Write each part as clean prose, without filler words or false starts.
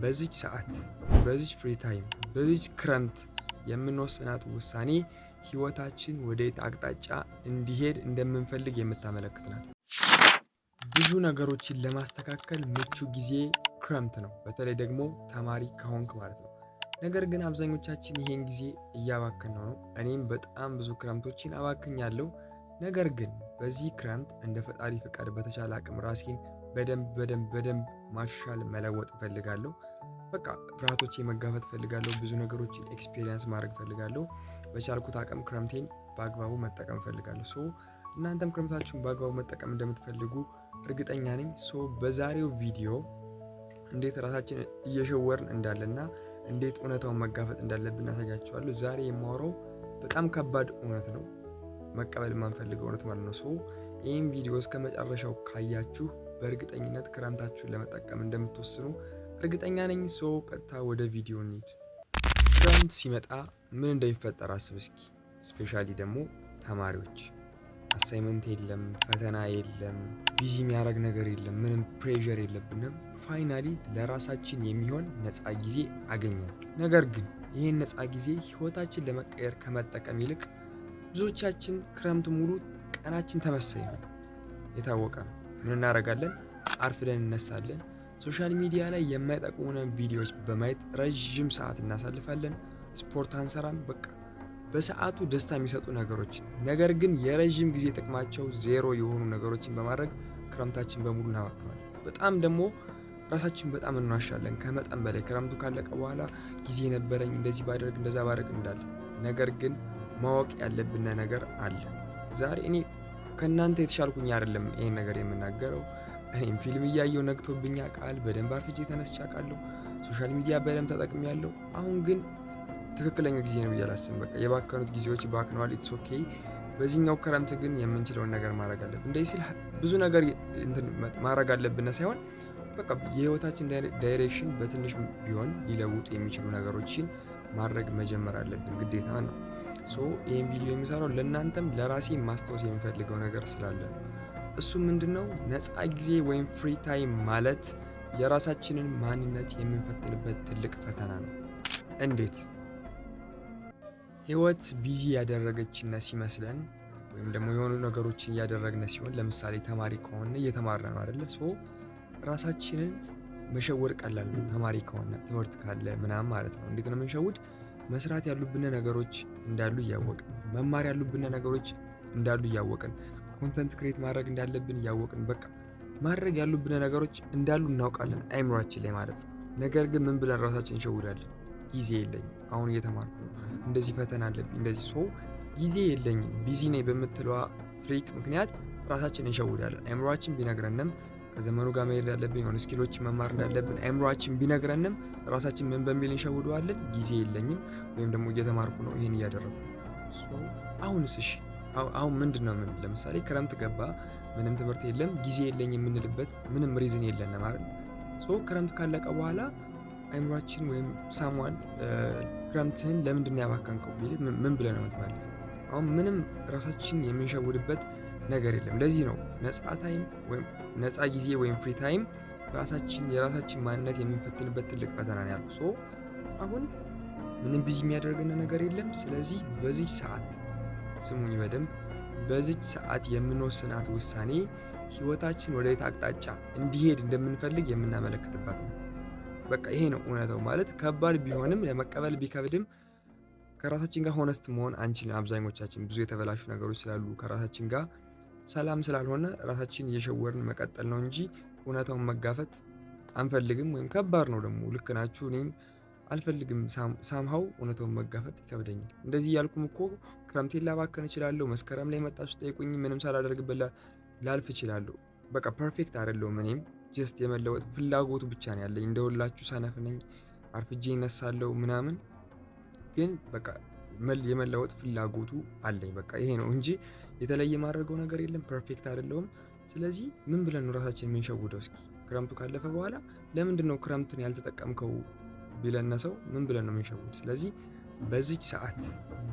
በዚች ሰዓት፣ በዚች free time፣ በዚች ክረምት የምንወስናት ውሳኔ ህይወታችን ወደየት አቅጣጫ እንዲሄድ እንደምንፈልግ የምታመለክት ናት። ብዙ ነገሮችን ለማስተካከል ምቹ ጊዜ ክረምት ነው። በተለይ ደግሞ ተማሪ ከሆንክ ማለት ነው። ነገር ግን አብዛኞቻችን ይሄን ጊዜ እያባከንነው ነው። እኔም በጣም ብዙ ክረምቶችን አባክኛለሁ። ነገር ግን በዚህ ክረምት እንደ ፈጣሪ ፍቃድ በተቻለ አቅም ራሴን በደንብ በደንብ በደንብ ማሻሻል፣ መለወጥ እፈልጋለሁ። በቃ ፍርሃቶቼ መጋፈጥ እፈልጋለሁ። ብዙ ነገሮችን experience ማድረግ እፈልጋለሁ። በቻልኩት አቅም ክረምቴን በአግባቡ መጠቀም እፈልጋለሁ። So እናንተም ክረምታችሁን በአግባቡ መጠቀም እንደምትፈልጉ እርግጠኛ ነኝ። So በዛሬው ቪዲዮ እንዴት ራሳችን እየሸወድን እንዳለና እንዴት እውነታውን መጋፈጥ እንዳለብን አሳያችኋለሁ። ዛሬ የማወራው በጣም ከባድ እውነት ነው፣ መቀበል የማንፈልገው እውነት ማለት ነው። So ይህን ቪዲዮ እስከ መጨረሻው ካያችሁ በእርግጠኝነት ክረምታችሁን ለመጠቀም እንደምትወስኑ እርግጠኛ ነኝ። So ቀጥታ ወደ ቪዲዮ እንሂድ። ክረምት ሲመጣ ምን እንደሚፈጠር አስብ እስኪ። Especially ደግሞ ተማሪዎች assignment የለም፣ ፈተና የለም፣ busy የሚያደርግ ነገር የለም፣ ምንም pressure የለብንም። Finally ለራሳችን የሚሆን ነፃ ጊዜ አገኘን። ነገር ግን ይህን ነፃ ጊዜ ህይወታችን ለመቀየር ከመጠቀም ይልቅ ብዙዎቻችን ክረምት ሙሉ ቀናችን ተመሳሳይ ነው፣ የታወቀ ነው። ምን እናደርጋለን? አርፍደን እንነሳለን። Social media ላይ የማይጠቅሙንን ቪዲዮዎች በማየት ረዥም ሰዓት እናሳልፋለን። ስፖርት አንሰራም። በቃ በሰዓቱ ደስታ የሚሰጡ ነገሮችን ነገር ግን የረዥም ጊዜ ጥቅማቸው ዜሮ የሆኑ ነገሮችን በማድረግ ክረምታችን በሙሉ እናባክናለን። በጣም ደግሞ ራሳችን በጣም እንዋሻለን ከመጠን በላይ። ክረምቱ ካለቀ በኋላ ጊዜ ነበረኝ፣ እንደዚህ ባደርግ፣ እንደዛ ባደርግ እንዳለ። ነገር ግን ማወቅ ያለብን ነገር አለ። ዛሬ እኔ ከእናንተ የተሻልኩኝ አይደለም ይሄን ነገር የምናገረው። እኔም ፊልም እያየሁ ነግቶብኝ ያውቃል። በደንብ አርፍጄ ተነስቼ አውቃለሁ። Social media በደንብ ተጠቅሜያለሁ። አሁን ግን ትክክለኛው ጊዜ ነው ብዬ አላስብም። በቃ የባከኑት ጊዜዎች ባክነዋል። It's okay። በዚህኛው ክረምት ግን የምንችለውን ነገር ማድረግ አለብን። እንደዚህ ስል ብዙ ነገር እንትን ማድረግ አለብን ሳይሆን በቃ የህይወታችን direction በትንሽ ቢሆን ሊለውጡ የሚችሉ ነገሮችን ማድረግ መጀመር አለብን፣ ግዴታ ነው። So ይህን ቪዲዮ የሚሰራው ለእናንተም ለራሴ ማስታወስ የምፈልገው ነገር ስላለ ነው። እሱ ምንድን ነው? ነፃ ጊዜ ወይም free time ማለት የራሳችንን ማንነት የምንፈትንበት ትልቅ ፈተና ነው። እንዴት? ህይወት busy ያደረገችን ሲመስለን ወይም ደግሞ የሆኑ ነገሮችን እያደረግን ሲሆን፣ ለምሳሌ ተማሪ ከሆነ እየተማርን ነው አይደለ? So ራሳችንን መሸወድ ቀላል ነው። ተማሪ ከሆነ፣ ትምህርት ካለ ምናምን ማለት ነው። እንዴት ነው የምንሸውድ? መስራት ያሉብን ነገሮች እንዳሉ እያወቅን፣ መማር ያሉብን ነገሮች እንዳሉ እያወቅን፣ content create ማድረግ እንዳለብን እያወቅን፣ በቃ ማድረግ ያሉብን ነገሮች እንዳሉ እናውቃለን አይምሯችን ላይ ማለት ነው። ነገር ግን ምን ብለን ራሳችን እንሸውዳለን? ጊዜ የለኝም፣ አሁን እየተማርኩ ነው፣ እንደዚህ ፈተና አለብኝ፣ እንደዚህ፣ so ጊዜ የለኝም፣ busy ነኝ በምትለዋ trick ምክንያት ራሳችን እንሸውዳለን። አይምሯችን ቢነግረንም ከዘመኑ ጋር መሄድ እንዳለብን፣ የሆኑ skill ኦች መማር እንዳለብን አይምሯችን ቢነግረንም ራሳችን ምን በሚል እንሸውደዋለን? ጊዜ የለኝም ወይም ደግሞ እየተማርኩ ነው፣ ይሄን እያደረኩ ነው። አሁንስ እሺ አሁን ምንድን ነው ምን ለምሳሌ ክረምት ገባ፣ ምንም ትምህርት የለም፣ ጊዜ የለኝ የምንልበት ምንም reason የለንም አይደል? So ክረምት ካለቀ በኋላ አይምሯችን ወይም someone ክረምትህን ለምንድን ነው ያባከንከው ቢል ምን ብለህ ነው የምትመልስ? አሁን ምንም ራሳችን የምንሸውድበት ነገር የለም። ለዚህ ነው ነፃ time ወይም ነፃ ጊዜ ወይም free time ራሳችን የራሳችን ማንነት የምንፈትንበት ትልቅ ፈተና ነው ያልኩት። So አሁን ምንም busy የሚያደርገን ነገር የለም። ስለዚህ በዚህ ሰዓት፣ ስሙኝ በደንብ፣ በዚች ሰዓት የምንወስናት ውሳኔ ህይወታችን ወደ የት አቅጣጫ እንዲሄድ እንደምንፈልግ የምናመለክትባት ነው። በቃ ይሄ ነው እውነታው። ማለት ከባድ ቢሆንም፣ ለመቀበል ቢከብድም ከራሳችን ጋር honest መሆን አንችልም። አብዛኞቻችን ብዙ የተበላሹ ነገሮች ስላሉ፣ ከራሳችን ጋር ሰላም ስላልሆነ ራሳችን እየሸወድን መቀጠል ነው እንጂ እውነታውን መጋፈጥ አንፈልግም፣ ወይም ከባድ ነው ደግሞ። ልክ ናችሁ። እኔም አልፈልግም። Somehow እውነታውን መጋፈጥ ይከብደኛል። እንደዚህ እያልኩም እኮ ክረምቴን ላባከን እችላለሁ። መስከረም ላይ መጣችሁ ጠይቁኝ፣ ምንም ሳላደርግበት ላልፍ እችላለሁ። በቃ perfect አይደለሁም። እኔም just የመለወጥ ፍላጎቱ ብቻ ነው ያለኝ። እንደሁላችሁ ሰነፍ ነኝ፣ አርፍጄ እነሳለሁ ምናምን፣ ግን በቃ የመለወጥ ፍላጎቱ አለኝ። በቃ ይሄ ነው እንጂ የተለየ የማደርገው ነገር የለም። Perfect አይደለሁም። ስለዚህ ምን ብለን ነው ራሳችን የምንሸውደው? እስኪ ክረምቱ ካለፈ በኋላ ለምንድን ነው ክረምትን ያልተጠቀምከው ቢለን ሰው ምን ብለን ነው የምንሸውድ? ስለዚህ በዚች ሰዓት፣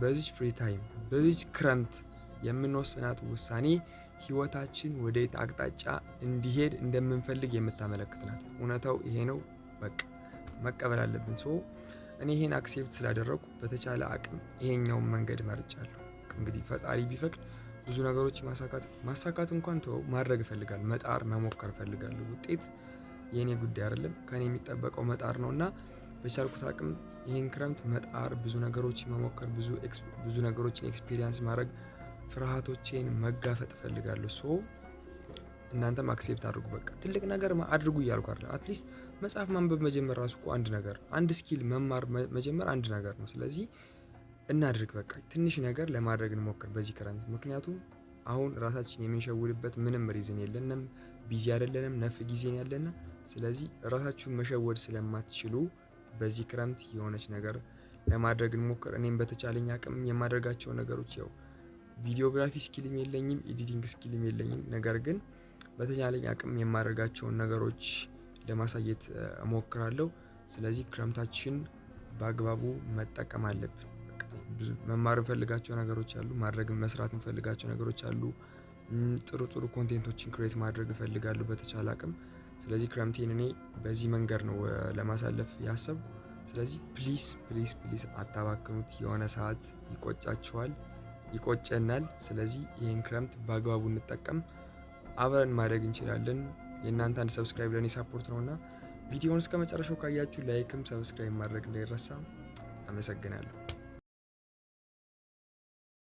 በዚች free time፣ በዚች ክረምት የምንወስናት ውሳኔ ህይወታችን ወደ የት አቅጣጫ እንዲሄድ እንደምንፈልግ የምታመለክት ናት። እውነታው ይሄ ነው። በቃ መቀበል አለብን። So እኔ ይሄን accept ስላደረኩ በተቻለ አቅም ይሄኛውን መንገድ መርጫለሁ። እንግዲህ ፈጣሪ ቢፈቅድ ብዙ ነገሮች ማሳካት እንኳን ተወው ማድረግ እፈልጋለሁ፣ መጣር መሞከር እፈልጋለሁ። ውጤት የእኔ ጉዳይ አይደለም፣ ከእኔ የሚጠበቀው መጣር ነው። እና በቻልኩት አቅም ይህን ክረምት መጣር፣ ብዙ ነገሮችን መሞከር፣ ብዙ ነገሮችን experience ማድረግ፣ ፍርሃቶቼን መጋፈጥ እፈልጋለሁ። So እናንተም accept አድርጉ። በቃ ትልቅ ነገር አድርጉ እያልኩ አይደለም። At least መጽሐፍ ማንበብ መጀመር ራሱ እኮ አንድ ነገር፣ አንድ skill መማር መጀመር አንድ ነገር ነው። ስለዚህ እናድርግ፣ በቃ ትንሽ ነገር ለማድረግ እንሞክር በዚህ ክረምት። ምክንያቱም አሁን ራሳችን የምንሸውድበት ምንም reason የለንም። Busy አይደለንም፣ ነፍ ጊዜ ነው ያለን። ስለዚህ ራሳችሁን መሸወድ ስለማትችሉ በዚህ ክረምት የሆነች ነገር ለማድረግ እንሞክር። እኔም በተቻለኝ አቅም የማደርጋቸው ነገሮች፣ ያው videography skill ም የለኝም፣ editing skill ም የለኝም። ነገር ግን በተቻለኝ አቅም የማደርጋቸውን ነገሮች ለማሳየት እሞክራለሁ። ስለዚህ ክረምታችን በአግባቡ መጠቀም አለብን። ብዙ መማር የምፈልጋቸው ነገሮች አሉ፣ ማድረግ መስራት የምፈልጋቸው ነገሮች አሉ። ጥሩ ጥሩ content ኦችን create ማድረግ እፈልጋለሁ በተቻለ አቅም። ስለዚህ ክረምቴን እኔ በዚህ መንገድ ነው ለማሳለፍ ያሰብኩ። ስለዚህ please, please, please አታባክኑት። የሆነ ሰዓት ይቆጫችኋል፣ ይቆጨናል። ስለዚህ ይህን ክረምት በአግባቡ እንጠቀም። አብረን ማደግ እንችላለን። የእናንተ አንድ subscribe ለእኔ support ነውና ቪዲዮውን እስከ መጨረሻው ካያችሁ like ም subscribe ማድረግ እንዳይረሳ። አመሰግናለሁ።